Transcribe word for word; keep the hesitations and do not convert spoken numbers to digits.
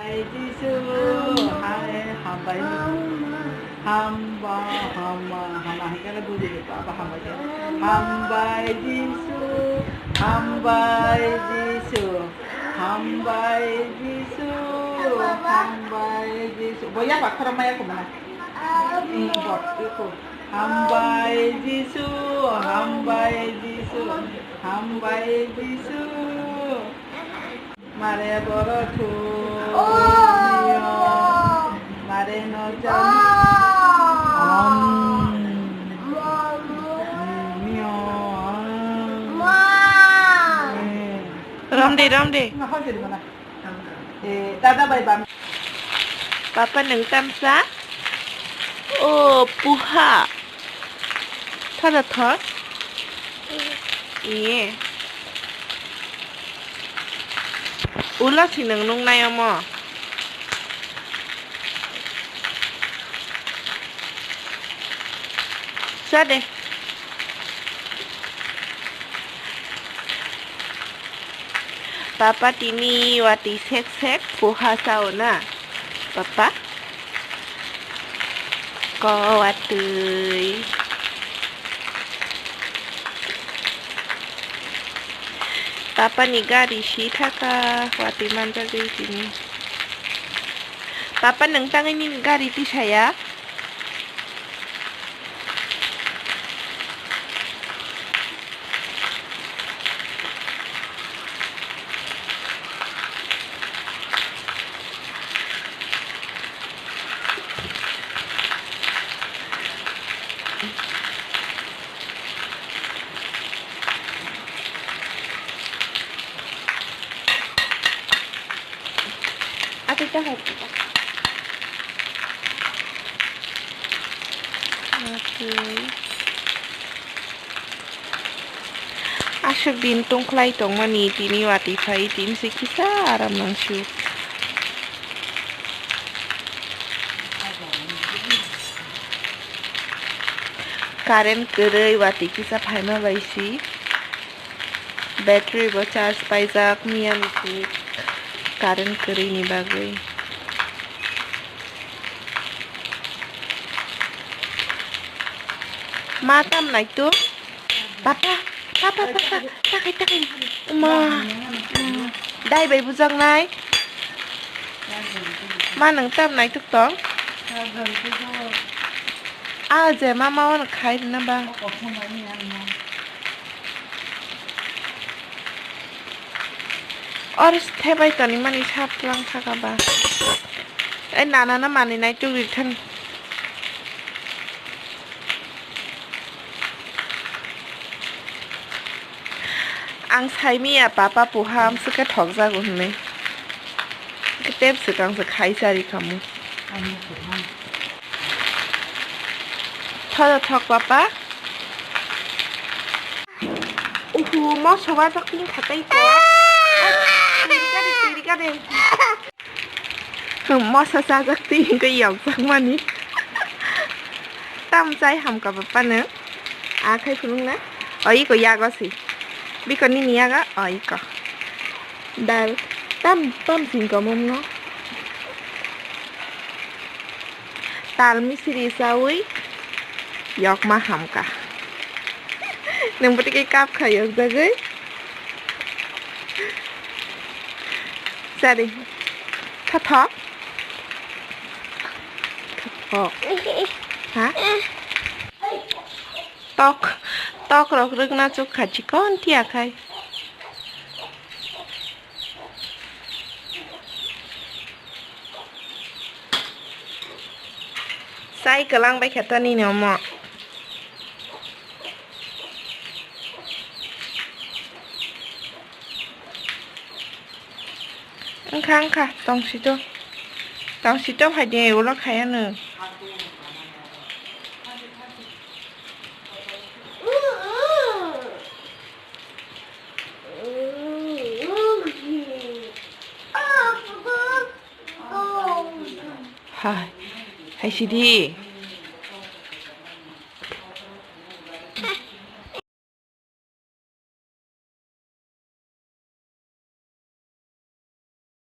Hambai Jisu, hai, hambai. Hamba, hamba, hamba, hai khe buji di, baba, hambai khe. Hambai Jisu, hambai Jisu, hambai Jisu, hambai Jisu. Bo ya ba khorang maya kho mana? Hmm, bo, iko. Hambai Jisu, hambai Jisu, hambai Jisu. Mare boro thu. Oh. Mare no jani. Oh. Om. Mio. Ma. Eh. Ram de, ram de. Ma, hau jadi mana? Eh, dada bai bam. Papa nung tamsa? Oh, puha. Thada thor. Iye. Ulo si nung nung nai omo. Sa de. Papa tini watwi sek sek puha sao na. Papa. Ko watwi. Papa ni gari si thaka watwi manjagwi tini. Papa nwng tangwi nini gari tisaya. Atwi ta hai. Atwi. Aswk din tongkhlai tongmani tini watwi phai tini se kisa aram nangsu. Current kwrwi watwi kisa phaima bai si. Battery bo charge paijak miya ni current kwrwi ni bagwi. Ma tam nai to? Papa, papa, papa, takai, takai. Ma, dai bai bujak nai. Ma nang tam nai tuk tong? A je mama wan khai na ba. Or thebai toni mani sap lang thaka ba. Ei nana na mani nai tuk ri than. Ang saimiya papa puha amswkhe thokjago hwnwi. Tep swkang se khai chari khamu. Thodo thok papa. Uhu, moso wajak tin khatai ko. Tiri kade, tiri kade. Mosa chajak twi hwnkhe yokjakmani. Tam chai hamka bapano. A khai phunukna. O iko yago si. Biko nini yago. O iko. Dal. Tam, tam singko mumno. Tal misiri chawi yokma hamka. Nwng bwtwi khe kap kha yokjagwi. Chari. Thothok. Thothok. Ha? Tok. Tok rok rwgna chuk kha chikon tiya khai. Sai kwlang bai khe to nini omo. Wngkha, wngkha, tongsito. Tongsito phaidi, ulo khaya nw. Hai, hai sidi.